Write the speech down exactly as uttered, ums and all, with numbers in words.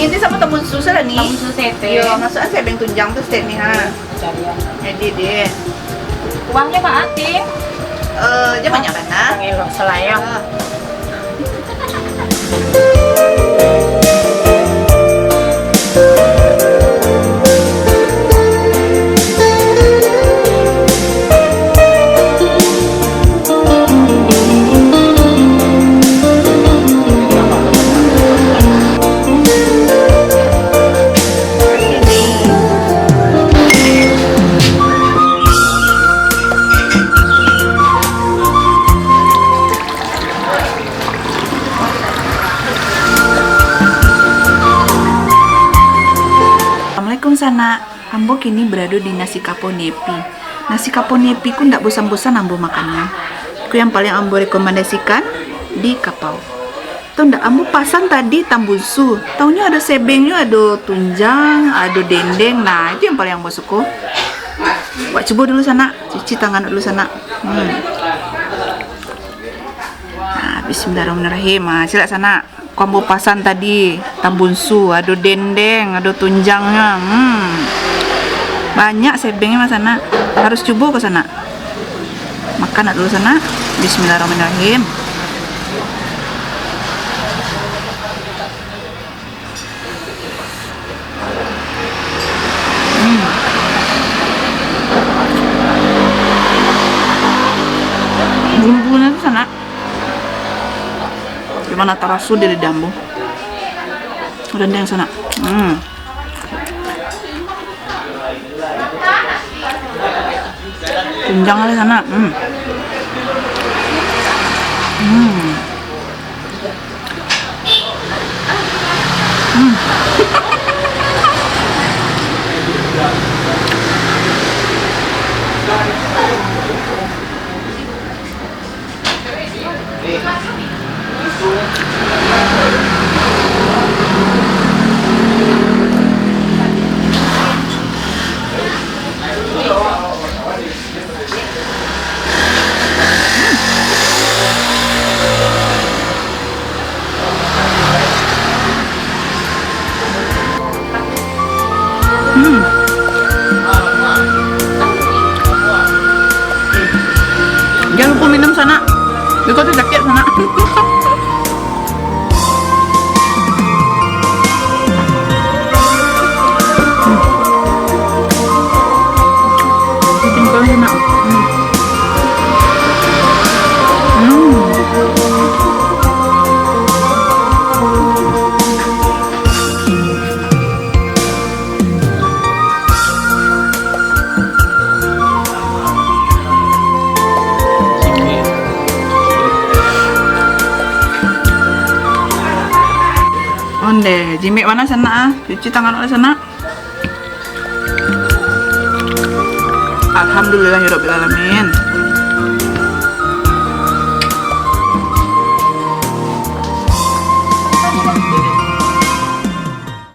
Ini samo tambunsu salah ni. Tambunsu sete. Yo, masuakan sebeng tunjang tu sete ni, ha. Jadi deh. Uangnyo, Mak Ati? Eh, jan banyak bana. Elok salah yo. Ah. Assalamualaikum, sanak. Ambo kini barado di Nasi Kapau Nepi. Nasi Kapau Nepi ko ndak bosan-bosan ambo makannyo. Ko yang paling ambo rekomendasikan di Kapau. Tau ndak, ambo pasan tadi tambunsu. Taunyo ado sebengnyo, ado tunjang, ado dendeng. Nah, itu yang paling ambo suko. Wak cubo dulu, sanak. Cuci tangan dulu, sanak. Hmm. Nah, bismillahirrahmanirrahim. Ah, silak, sanak. Ko ambo pasan tadi, tambunsu, ado dendeng, ado tunjangnyo. Hmm. Banyak sebengnyo, Mas, sanak. Harus cubo ko, sanak. Makan nak dulu, sanak. Bismillahirrahmanirrahim. Hmm. Bumbunya tu, sanak, di mana taraso di lidah ambo. Rendang, sanak. Hmm. Tunjang lah, sanak. Hmm. Hmm. Hmm. Hmm. Jan lupo minum, sanak. Iko tu sakik, sanak. Tingkau, sanak. Hmm. Hmm. Ondeh, jimik mano, sanak, ah? Cuci tangan dulu, sanak. Alhamdulillahirabbil alamin.